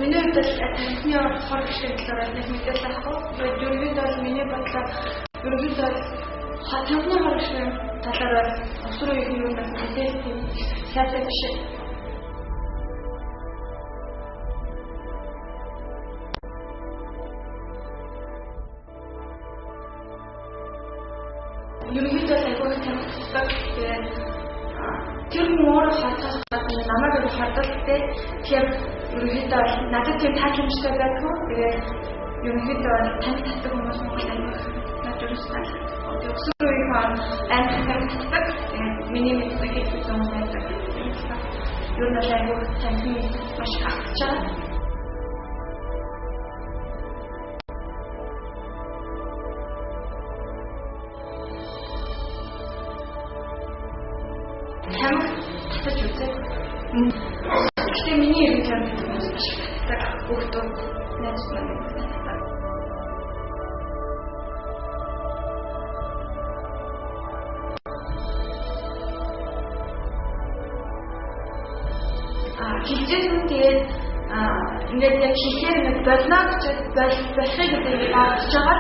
Миний хувьд бол тамхины хор хишиг талаар нэг мэдээлэл авахгүй. Тэгээд ерөнхийдөө бол миний бодлоор ерөнхийдөө тамхины хор хишиг талаар бол өсвөр үеийн юм бас мэдээлэл тийм сайтай биш. Ерөнхийдөө айгүй их тамхи татдаг. Тэгээд тэр хүн өөрөө хардах гадна намайг их харддаг те. Тэгэхээр ерөнхийдөө надад тийм тааламжтай байдгүй. Тэгээд ерөнхийдөө тамхи татдаг хүмүүс Монгол айгүй их надад ерөөсөө таалагдахгүй. Тэгээд өсвөр үеийн амар тамхи татдаг. Тэгээд миний мэддэг хэдэн хүмүүс байдаг. Ер нь бол айгүй тамхи маш их авч байгаа. Тамхи татаж үзээ. Гэхдээ миний эргэн тойронд хүмүүс маш их татдаг. Хүүхдүүд, найзууд маань татдаг. Хэлжсэн тэгээд ингээд яг хэлэхээр ингээд болно гэж болохыг гэдэг бодож байгаа.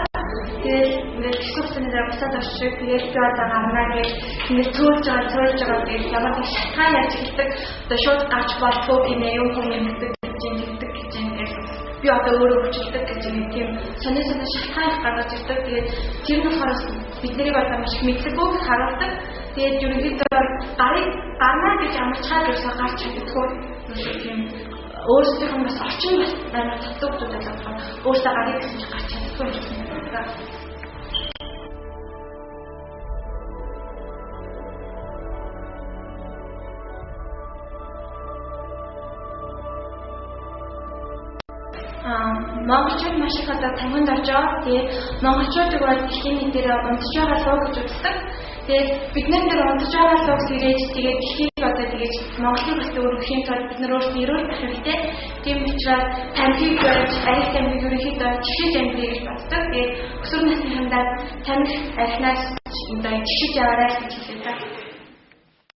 Тэгээд ингээд хэсэг хугацааны дараа буцаад орчих. Тэгээд би одоо гарна гэж ингээд цөөлж байгаа тэгээд ямар нэг шалтгаан яаж хэлдэг. Одоо шууд гарч болдгоо гинэ юм хүн ингэдэг гэж ингэдэг гэж ингээд би одоо өөрөө хүчилдэг гэж ингээд тийм сони сони шалтгаан их гаргаж ирдэг. Тэгээд тэр нь болохоор бид нарыг одоо маш их мэдлэггүй харуулдаг. Тэгээд ерөнхийдөө гарыг гарна гэж амарчхаад ерөөсөө гарч чаддаггүй. Ерөөсөө тийм өөрсдийнх нь бас орчин бас амар татдаг зүйлүүд болохоор өөрсдөө гарыг гэсэн чинь гарч чаддаггүй юм шиг санагддаг. Монголчууд маш их одоо тамхинд орж байгаа. Тэгээд монголчуудыг бол дэлхийн нийтээр унтж байгаа луу гэж үздэг. Тэгээд бид нар нэр унтж байгаа луу сэрэж тэгээд дэлхийг одоо тэгэж Монголыг бас өргөхийн тулд бид нар өөрсдөө эрүүл байх хэрэгтэй. Тийм учраас тамхиг барьж, арх тамхиг ерөнхийдөө жишээж амьдрий гэж боддог. Тэгээд өсвөр насныхандаа тамхи архинаас одоо жишээж яваарай гэж хэлдэг.